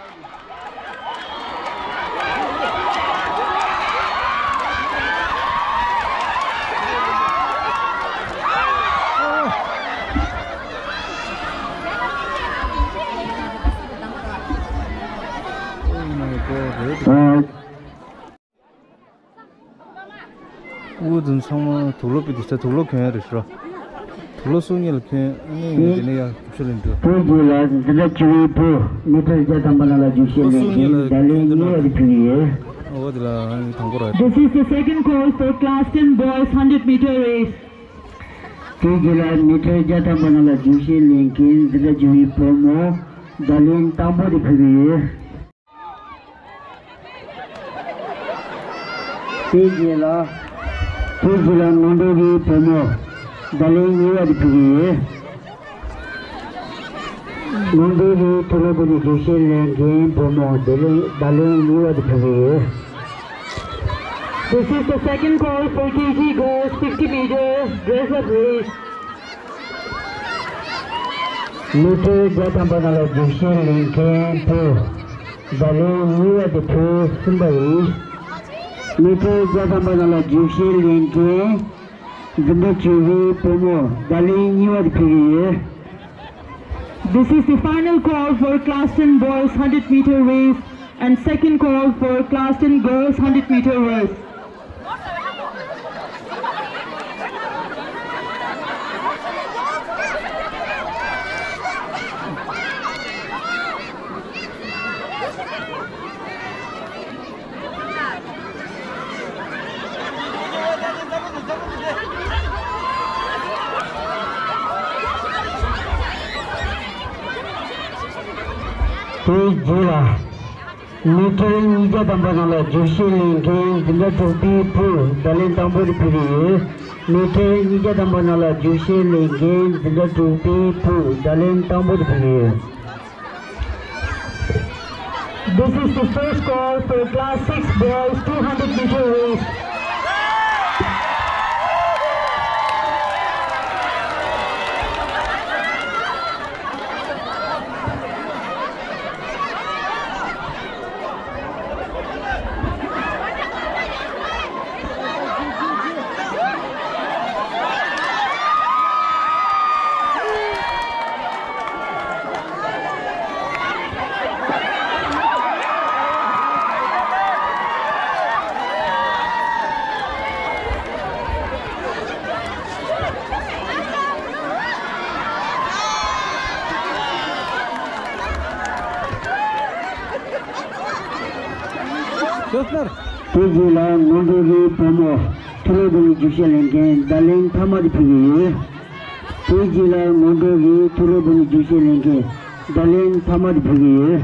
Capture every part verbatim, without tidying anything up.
Oh my God. ཨུ་ཚང་མ་དུག་ལོག་པི་དུ་ས་དུག་ལོག་གྱོན་ཡ་རེད་ཤོ། དུག་ལོག་སུ་ཉེ་ལ་གྱོན་ཨ་ནི་ངས་འདི་ནས་ཡ་རྒྱུག་ཤར་ལེན་འགྲོ། བོད་ཀྱི་ལ་འཛིན་གྲྭ་བཅུ་པའི་བུ་མི་ཐེར་བརྒྱ་ཐམ་པ་ནང་ལ་རྒྱུག་ཤར་ལེན་མཁན་ཟླ་ལེན་གཉིས་པ་དེ་ཕུལ་གྱི་ཡོད། ཨོ་དེ་ལ་ཨ་ནི་དང་པོ་ར། This is the second call for class ten boys hundred meter race. བོད་ཀྱི་ལ་མི་ཐེར་བརྒྱ་ཐམ་པ་ནང་ལ་རྒྱུག་ཤར་ལེན་མཁན་འཛིན་གྲྭ་བཅུ་པའི་བུ་མོ་ཟླ་ལེན་དང་པོ་དེ་ཕུལ་གྱི་ཡོད། དེའི་རྗེས་ལ། དེའི་རྗེས་ལ་ངོ་འགྲོ་གི་བུ་མོ་ཟླ་ལེན་གཉིས་པ་དེ་ཕུལ་གྱི་ཡོད། ངོ་འགྲོ་གི་དུག་ལོག་པི་དུ་རྒྱུག་ཤར་ལེན་མཁན་བུ་མོ་ཟླ་ལེན་ཟླ་ལེན་གཉིས་པ་དེ་ཕུལ་གྱི་ཡོད། This is the second call for K G girls fifty meter dress up race. མི་ཐེར་བརྒྱ་ཐམ་པ་ནང་ལ་རྒྱུག་ཤར་ལེན་མཁན་བུ་ཟླ་ལེན་གཉིས་པ་དེ་ཕུལ་ཟིན་པ་ཡིན། མི་ཐེར་བརྒྱ་ཐམ་པ་ནང་ལ་རྒྱུག་ཤར་ལེན་མཁན་འཛིན་གྲྭ་བཅུ་པའི་བུ་མོ་ཟླ་ལེན་གཉིས་པ་དེ་ཕུལ་གྱི་ཡོད། This is the final call for class ten boys hundred meter race and second call for class ten girls hundred meter race. དེའི་རྗེས་ལ། མི་ཐེར་ཉིས་བརྒྱ་ཐམ་པ་ནང་ལ་རྒྱུག་ཤར་ལེན་མཁན་འཛིན་གྲྭ་དྲུག་པའི་བུ་ཟླ་ལེན་དང་པོ་དེ་ཕུལ་གྱི་ཡོད། མི་ཐེར་ཉིས་བརྒྱ་ཐམ་པ་ནང་ལ་རྒྱུག་ཤར་ལེན་མཁན་འཛིན་གྲྭ་དྲུག་པའི་བུ་ཟླ་ལེན་དང་པོ་དེ་ཕུལ་གྱི་ཡོད། This is the first call for class six boys two hundred meter race. དེ་རྗེས་ལ་ངོ་འགྲོ་རེའི་བུ་མོ་ཐུ་ལོ་བུ་ནི་རྒྱུག་ཤར་ལེན་མཁན་ཟླ་ལེན་ཐ་མ་དེ་ཕུལ་གྱི་ཡོད། དེ་རྗེས་ལ་ངོ་འགྲོ་རེའི་ཐུ་ལོ་བུ་ནི་རྒྱུག་ཤར་ལེན་མཁན་ཟླ་ལེན་ཐ་མ་དེ་ཕུལ་གྱི་ཡོད།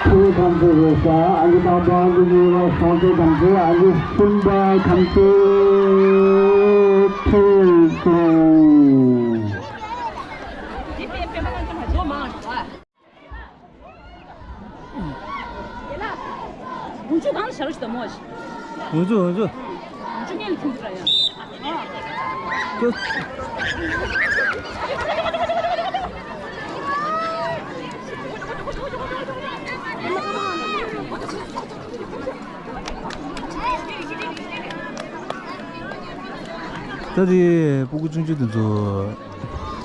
ཁྱེད་ཐམས་ཅད་རེད་ཤག་ཨ་ནི་དང་པོ་ཨ་ནི་གཉིས་པ་སྲོང་བཙན་དམ་ཚེ། ཨ་ནི་གསུམ་པ་ཐམས་ཅད་ཁྲིད་སོང་། འུ་ཚོ་གང་ལ་ཞར་ཞིག་དང་མོ་ཞིག་འུ་ཚོ་འུ་ཚོ། འུ་ཚོ་ངས་ལ་ཁྱུང་ཚོ་ར་ཡ། ཨ། ཚོ། ད་དེ་སྤུ་གུ་ཆུང་ཆུང་དེ་ཚོ་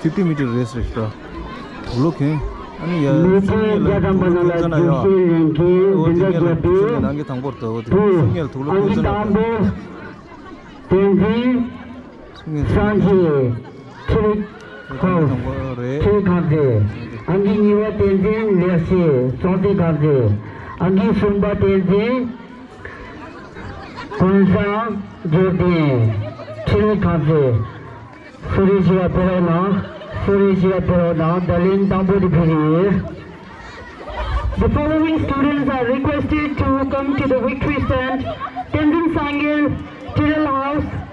ཕིབ་ཊི་མི་ཊར་རེས་རེད་ཤག་དུག་ལོག་གྱོན། ཨ་ནི་ཡ་མི་ཐེར་བརྒྱ་ཐམ་པ་ནང་ལ་རྒྱུག་ཤར་ལེན་མཁན་འཛིན་གྲྭ་བརྒྱད་པའི་བུ་ཨང་ཀི་དང་པོར་དུ་བུ་སུམ་ཉལ་དུག་ལོག་ཨང་ཀི་དང་པོ་བསྟན་འཛིན་སངས་རྒྱས། ཁྲི་ལི་ཁོ། ཁྲི་ལི་ཁང་བརྩེགས། ཨང་ཀི་གཉིས་པ་བསྟན་འཛིན་ལེགས་བཤད་སྲོང་བཙན་ཁང་བརྩེགས། ཨང་ཀི་གསུམ་པ་བསྟན་འཛིན་ཀུན་བཟང་འབྱོར་ལྡན་ཁྲི་ལི་ཁང་བརྩེགས། སུ་རེ་ཞིག་ལ་ཕེབས་རོགས་གནང་། སུ་རེ་ཞིག་ལ་ཕེབས་རོགས་གནང་། ཟླ་ལེན་དང་པོ་དེ་ཕེབས་ཀྱི་ཡོད། The following students are requested to come to the victory stand. Tenzin Sangil, Tiral House,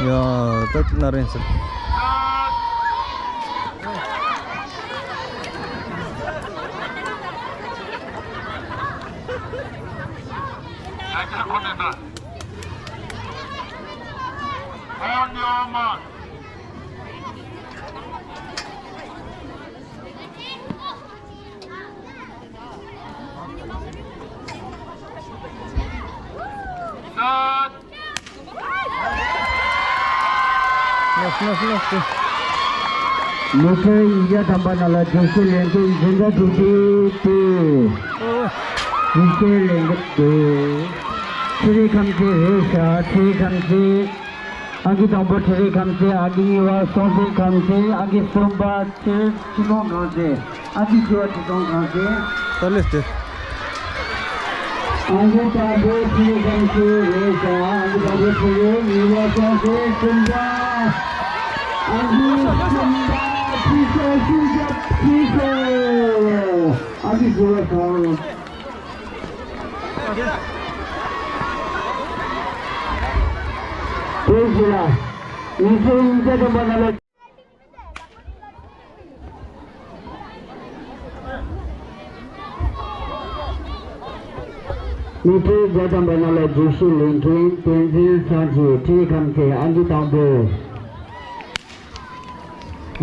ཡ། ད་ན་རེན་ས། མི་ཚེ་ཉིས་བརྒྱ་ཐམ་པ་ནང་ལ་རྗེས་སུ་ལེན་མཁན་འཛིན་གྲྭ་དྲུག་པའི་དེ། རྗེས་སུ་ལེན་མཁན་དེ། ཚེ་རིང་ཁམས་ཚེ་རེད་ཤག་ཚེ་རིང་ཁམས་ཚེ། ཨང་ཀི་དང་པོ་ཚེ་རིང་ཁམས་ཚེ། ཨང་ཀི་གཉིས་པ་སྲོང་བཙན་ཁམས་ཚེ། ཨང་ཀི་གསུམ་པ་ཚེ་ཆུ་སྲང་ཁམས་ཚེ། ཨང་ཀི་བཞི་པ་ཆུ་སྲང་ཁམས་ཚེ། ད་ལེ་སྟེ། ཨང་ཀི་དང་པོ་ཚེ་རིང་ཁམས་ཚེ་རེད་ཤག་ཨང་ཀི་དང་པོ་ཚེ་རིང་། གཉིས་པ་སྲོང་བཙན། གསུམ་པ། ཨང་ཀི་གསུམ་པ་ཕྱི་སོ་ཤུགས་རྒྱབ་ཕྱི་སོ། ཨང་ཀི་བཞི་པ་སྲོང་། དེའི་རྗེས་ལ་མི་ཚེ་ཉིས་བརྒྱ་ཐམ་པ་ནང་ལ། མི་ཚེ་ཉིས་བརྒྱ་ཐམ་པ་ནང་ལ་རྗེས་སུ་ལེན་མཁན་བསྟན་འཛིན་སངས་རྒྱས། ཁྲི་ཁམས་ཚེ། ཨང་ཀི་དང་པོ།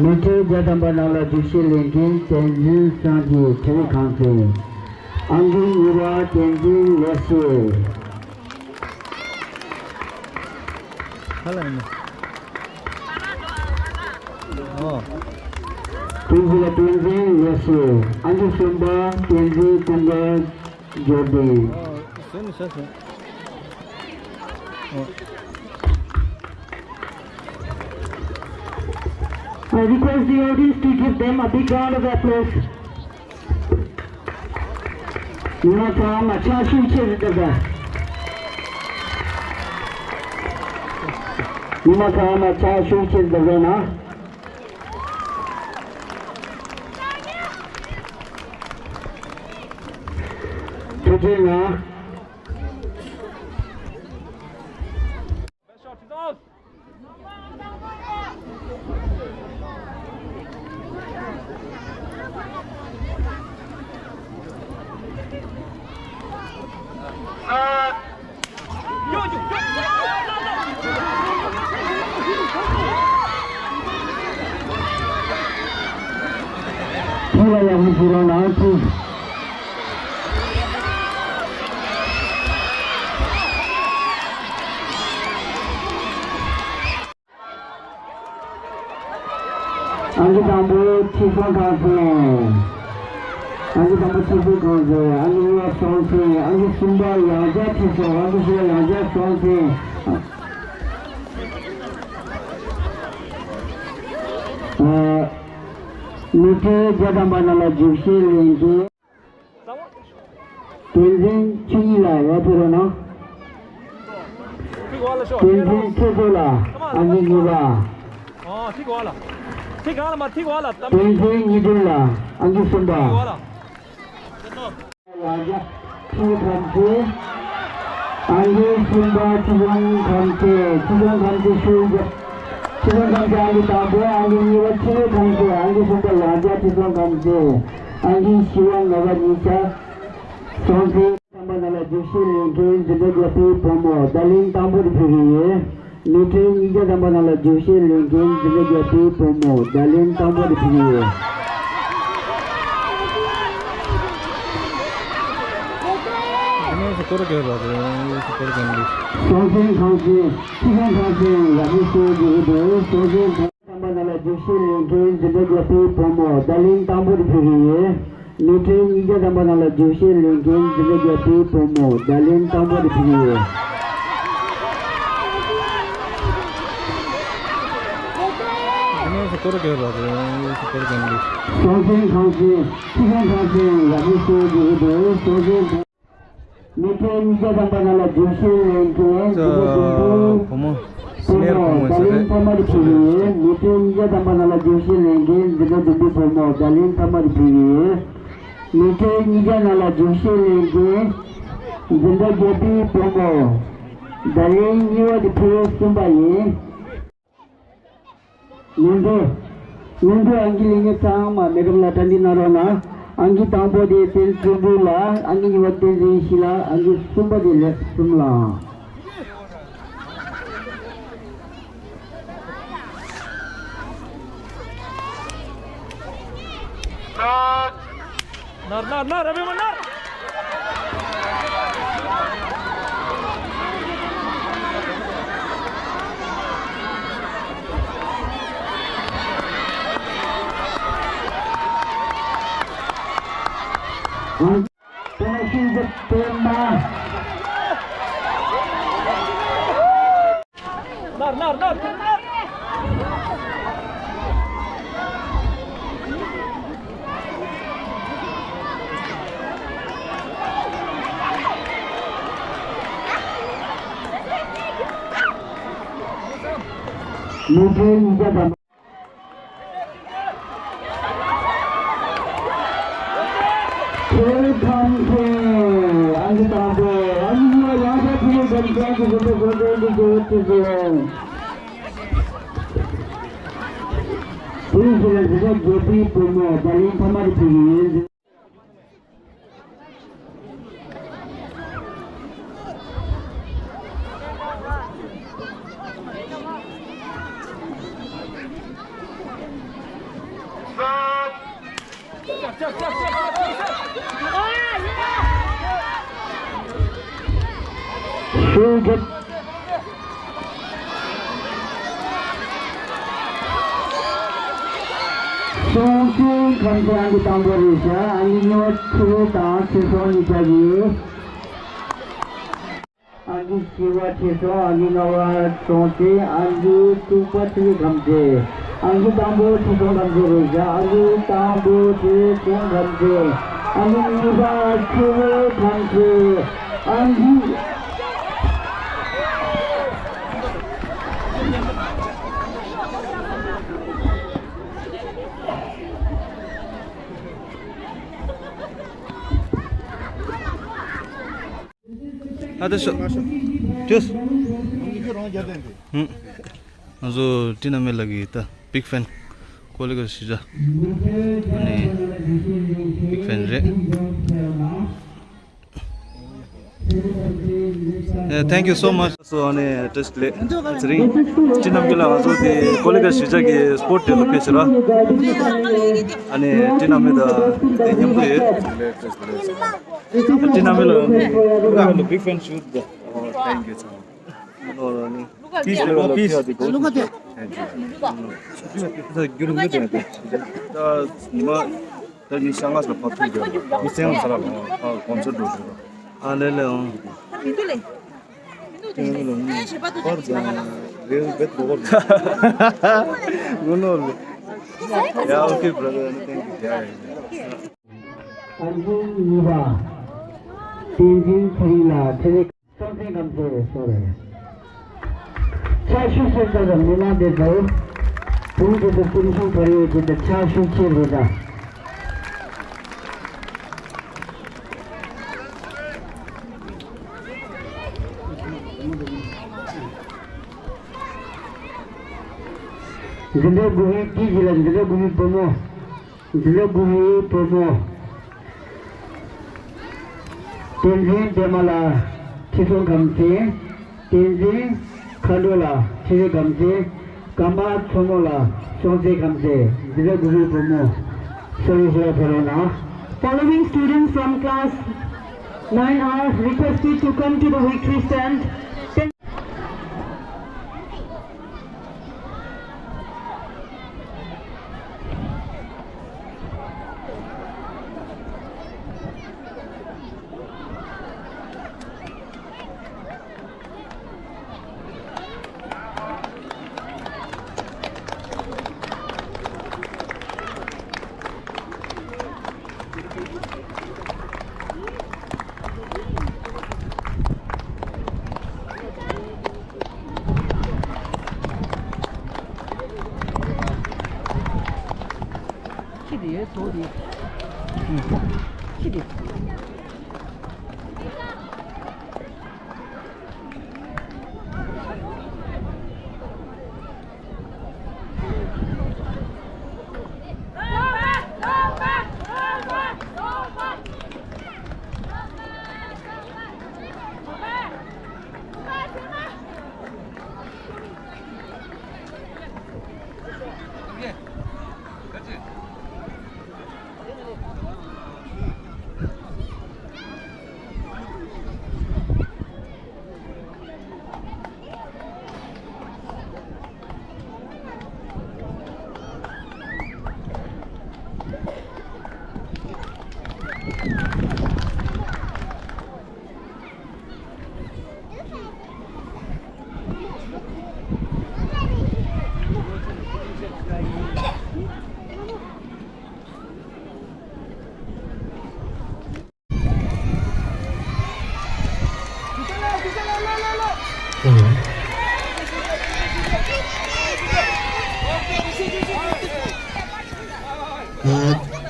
མི་ཚེ་ཉིས་བརྒྱ་ཐམ་པ་ནང་ལ་རྗེས་སུ་ལེན་མཁན་བསྟན་འཛིན་སངས་རྒྱས། ཁྲི་ཁམས་ཚེ། ཨང་ཀི་གཉིས་པ་བསྟན་འཛིན་ལེགས་བཤད། ཧ་ལམ་ནི། ཨོ། བསྟན་འཛིན་ལ་བསྟན་འཛིན་ལེགས་བཤད། ཨང་ཀི་གསུམ་པ་བསྟན་འཛིན་ཀུན་དགའ་འབྱོར་ལྡན། ཨོ། སོན་ནི་ཤ་སོན། ཨོ། I request the audience to give them a big round of applause. ཉི་མ་ཚང་མ་ཕྱག་ཤུགས་ཆེ་རུ་བརྡབ་དང་། ཉི་མ་ཚང་མ་ཕྱག་ཤུགས་ཆེ་རུ་བརྡབ་དང་ན། ཐུགས་རྗེ་གནང་། ཐུགས་ལ་ཡག་པོ་ཞིག་རོགས་གནང་། ཐུགས། ཨང་ཀི་དང་པོ་ཁྲི་སྲོང་ཁམས་སེང་། ཨང་ཀི་དང་པོ་ཁྲི་ཟུར་ཁང་ཚན། ཨང་ཀི་གཉིས་པ་སྲོང་བཙན། ཨང་ཀི་གསུམ་པ་ཡང་བསྐྱར་ཁྲི་སྲོང་། ཨང་ཀི་བཞི་པ་ཡང་བསྐྱར་སྲོང་བཙན། ཨ། མི་ཁྲི་བརྒྱ་ཐམ་པ་ནང་ལ་རྒྱུགས་ཤིང་ལེན་མཁན། བསྟན་འཛིན་ཆོས་ཉིད་ལགས་ཡར་ཕེབས་རོགས་གནང་། ཐིག་ཝ་ལ་ཤོག་བསྟན་འཛིན་ཆོས་སྐྱིད་ལགས་ཨང་ཀི་གཉིས་པ། ཨོ་ཐིག་ཝ་ལ། ཐིག་གང་ལ་མ་ཐིག་ཝ་ལ་གཏམ། བསྟན་འཛིན་ཉི་སྒྲོན་ལགས་ཨང་ཀི་གསུམ་པ། ཐིག་ཝ་ལ། ཡང་བསྐྱར་ཁྲི་ཁམས་ཚན། ཨང་ཀི་གསུམ་པ་ཁྲི་སྲོང་ཁམས་ཚན། ཁྲི་སྲོང་ཁམས་ཚན་ཤུགས་རྒྱབ། ཁྲི་སྲོང་ཁམས་ཚན་ཨང་ཀི་དང་པོ། ཨང་ཀི་གཉིས་པ་ཁྲི་ཁམས་ཚན། ཨང་ཀི་གསུམ་པ་ཡང་བསྐྱར་ཁྲི་སྲོང་ཁམས་ཚན། ཨང་ཀི་བཞི་པ་ངག་དབང་ཉི་ཤར་སྲོང་བཙན། ཐམ་པ་ནང་ལ་རྒྱུགས་ཤིང་ལེན་མཁན་འཛིན་གྲྭ་བརྒྱད་པའི་བུ་མོ་བརྡ་ལན་དང་པོ་དེ་ཕུལ་གྱི་ཡོད། མི་ཁྲི་ཉིས་བརྒྱ་ཐམ་པ་ནང་ལ་རྒྱུགས་ཤིང་ལེན་མཁན་འཛིན་གྲྭ་བརྒྱད་པའི་བུ་མོ་བརྡ་ལན་དང་པོ་དེ་ཕུལ་གྱི་ཡོད། སྲོང་བཙན་ཁང་ཚན། ཁྲི་སྲོང་ཁང་ཚན་ཡག་པོ་ཞེ་པོ་འདུག་སྲོང་བཙན་ཁང་ཐམ་པ་ནང་ལ་རྒྱུགས་ཤིང་ལེན་མཁན་འཛིན་གྲྭ་བརྒྱད་པའི་བུ་མོ་བརྡ་ལན་དང་པོ་དེ་ཕུལ་གྱི་ཡོད། མི་ཁྲི་ཉིས་བརྒྱ་ཐམ་པ་ནང་ལ་རྒྱུགས་ཤིང་ལེན་མཁན་འཛིན་གྲྭ་བརྒྱད་པའི་བུ་མོ་བརྡ་ལན་དང་པོ་དེ་ཕུལ་གྱི་ཡོད། སྲོང་བཙན་ཁང་ཚན། ཁྲི་སྲོང་ཁང་ཚན་ཡག་པོ་ཞེ་པོ་འདུག་སྲོང་བཙན། མི་ཁྲི་ཉིས་བརྒྱ་ཐམ་པ་ནང་ལ་རྒྱུགས་ཤིང་ལེན་མཁན་འཛིན་གྲྭ་བདུན་པའི་བུ་མོ། བུ་མོ་བརྡ་ལན་ཐ་མ་དེ་ཕུལ་གྱི་ཡོད། མི་ཁྲི་ཉིས་བརྒྱ་ཐམ་པ་ནང་ལ་རྒྱུགས་ཤིང་ལེན་མཁན་འཛིན་གྲྭ་བདུན་པའི་བུ་མོ་བརྡ་ལན་ཐ་མ་དེ་ཕུལ་གྱི་ཡོད། མི་ཁྲི་ཉིས་བརྒྱ་ནང་ལ་རྒྱུགས་ཤིང་ལེན་མཁན་འཛིན་གྲྭ་བརྒྱད་པའི་བུ་མོ་བརྡ་ལན་གཉིས་པ་དེ་ཕུལ་གསུངས་པ་ཡིན། ལན་འདེབས། ལན་འདེབས། ཨང་ཀི་ལེན་མཁན་ཚང་མ་མེ་ཁམས་ལ་གྲ་སྒྲིག་གནང་རོགས་གནང་། ཨང་ཀི་དང་པོ་དེ་བསྟན་འཛིན་བདུད་འདུལ་ལགས། ཨང་ཀི་གཉིས་པ་བསྟན་འཛིན་ཡེ་ཤེས་ལགས། ཨང་ཀི་གསུམ་པ་དེ་ལེགས་གསུམ་ལགས། ནར་ནར་ནར་ར་བེ་མ་ནར། ནར་ནར་ནར་ནར། མི་ཁྲི་ཉིས་བརྒྱ་དང་། ཁྱེད་ཐམས་ཅད་ཨ་ནི་དང་པོ་ཨ་ནི་ཡང་བསྐྱར་ཕུལ་བའི་འགན་འཁྱེར་གྱི་བཟོ་འདྲ་བཟོ་འདྲ་འདི་བཟོ་འདྲ་བཟོ། དེའི་ཕྱིར་འཛིན་གྲྭ་བརྒྱད་པའི་བུ་མོ་བརྡ་ལན་ཐ་མ་དེ་ཕུལ་གྱི་ཡོད། ཤུགས་རྒྱབ། སྲོང་བཙན་ཁང་ཚན་ཨང་ཀི་དང་པོ་རེད་བཞག་ཨང་ཀི་གཉིས་པ་ཁྲི་སྲོང་དང་ཁྲི་སྲོང་གཉིས་ཆ་གི། ཨང་ཀི་བཞི་པ་ཁྲི་སྲོང་། ཨང་ཀི་ལྔ་པ་སྲོང་བཙན། ཨང་ཀི་དྲུག་པ་ཁྲི་སྲོང་ཁང་ཚན། ཨང་ཀི་དང་པོ་ཁྲི་སྲོང་ཁང་ཚན་རེད་བཞག་ཨང་ཀི་དང་པོ་ཁྲི་སྲོང་ཁང་ཚན། ཨང་ཀི་གཉིས་པ་ཁྲི་སྲོང་ཁང་ཚན། ཨང་ཀི། ཨ་ད་ཤོ། ཅོས། ཧུམ། ང་ཚོ་ཊི་ན་མེ་ལགས་ཀྱི་ད་བིག་ཕེན། ཀོ་ལི་གྷལ་གཞིས་ཆགས། ཨ་ནི་བིག་ཕེན་རེད། ཨེ། Thank you so much. So ཨ་ནི་བཀྲ་ཤིས་བདེ་ལེགས། དེ་རིང་ཊི་ན་མེ་ལགས་ང་ཚོ་དེ་ཀོ་ལི་གྷལ་གཞིས་ཆགས་ཀྱི་སྤོར་ཊི་ཌེ་ལ་ཕེབས་ཤག་ཨ་ནི་ཊི་ན་མེ་དང་དེ་མཉམ་དུ་ཡོད། ཊི་ན་མེ་ལགས་ང་ཚོ་ཊི་ན་མེ་ལགས་ང་ཚོ་བིག་ཕེན་ཞུ། Oh, thank you so much. Please, please. Look at that. Thank you. Look at that. ད་ཉི་མ། ད་ངས་ཤ་ངས་ལ་ཕར་ཐུག་རྒྱབ་ལ་ངས་སེང་ལ་ས་ལ་ལོང་ཨ་གོམ་ས་འགྲོ་ཞུ་རོགས། ཨ་ལེ་ལེ་ཨང་། ད་མི་འདུག་ལེ། ཨ་ཞེ་པ་འདུག་ཅིག་ཅིག་ལ་ཡ། རེད་བེད་གོ་གོ། ངོ་ནོར་ལེ། Yeah, okay, brother. Thank you. Yeah, yeah. ཨན་ཅིན་གཉིས་པ། བསྟན་འཛིན་ཚེ་རིང་ལགས་ཁྲི་རི། སྲོང་བཙན་སྒམ་ཚའི་སོ་རེད། ཕྱག་ཤུགས་ཆེ་ས་དང་མི་མང་དེ་ཚོ། བུ་དེ་ཚོ་ཀུན་སློང་བར་ཡོད་ཀྱི་དེ་ཕྱག་ཤུགས་ཆེ་རེད་ད། འཛིན་གྲྭ་དགུ་པའི་དཀྱིལ་གྱི་ལ་འཛིན་གྲྭ་དགུ་པའི་བུ་མོ། འཛིན་གྲྭ་དགུ་པའི་བུ་མོ། བསྟན་འཛིན་བདེ་མ་ལགས་ཁྲི་སྲོང་སྒམ་ཚའི། བསྟན་འཛིན་མཁའ་འགྲོ་ལགས་ཁྲི་རི་སྒམ་ཚའི། སྒམ་པ་མཚོ་མོ་ལགས་སྲོང་བཙན་སྒམ་ཚའི། འཛིན་གྲྭ་དགུ་པའི་བུ་མོ། སོ་རེ་ཞུ་བ་ཕེབས་རོགས་གནང་། Following students from class nine are requested to come to the victory stand. ཁྱི་དེ་ཡོད་དོ་དེ། ཁྱི་དེ།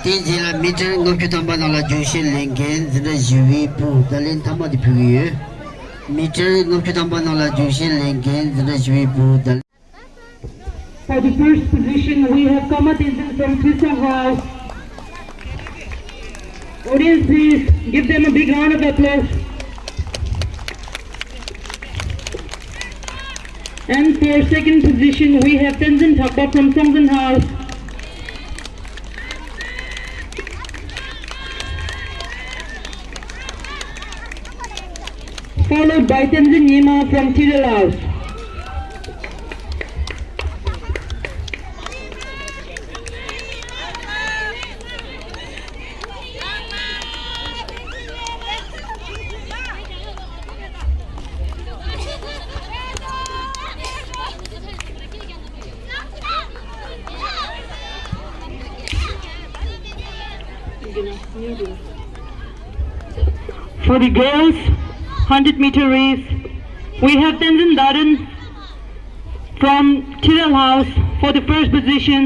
དེའི་རྗེས་ལ་མི་ཊར་ལྔ་བཅུ་ཐམ་པ་ནང་ལ་རྒྱུགས་ཤར་ལེན་མཁན་འཛིན་གྲྭ་བཞི་པའི་བུ་བརྡ་ལན་མཐའ་མ་དེ་ཕུལ་གྱི་ཡོད། མི་ཊར་ལྔ་བཅུ་ཐམ་པ་ནང་ལ་རྒྱུགས་ཤར་ལེན་མཁན་འཛིན་གྲྭ་བཞི་པའི་བུ་བརྡ་ལན། For the first position, we have Kama Tenzin from Trisong House. Audience, please give them a big round of applause. And for second position, we have Tenzin Thakpa from Songzin House. Followed by Tenzin Nyima from Tidal House. For the girls, hundred meter race, we have Tenzin Daran from Tidal House for the first position.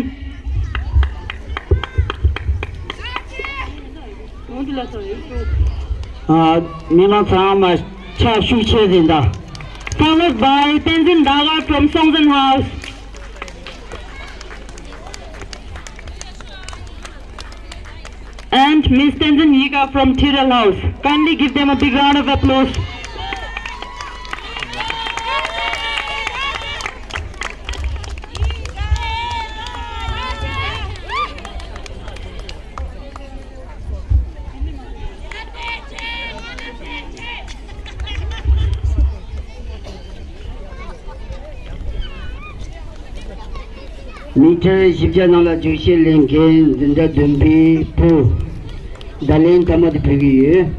ཨ། མི་མང་ཚང་མ་ཕྱག་ཤུགས་ཆེ་ཟིན་ད། Followed by Tenzin Daga from Songzin House. And Miss Tenzin Yika from Tidal House. Kindly give them a big round of applause. མི་ཊར་བཞི་བརྒྱ་ནང་ལ་རྒྱུགས་ཤར་ལེན་མཁན་འཛིན་གྲྭ་བདུན་པའི་བུ་བརྡ་ལན་ལྟད་མོ་དེ་ཕུལ་གྱི་ཡོད།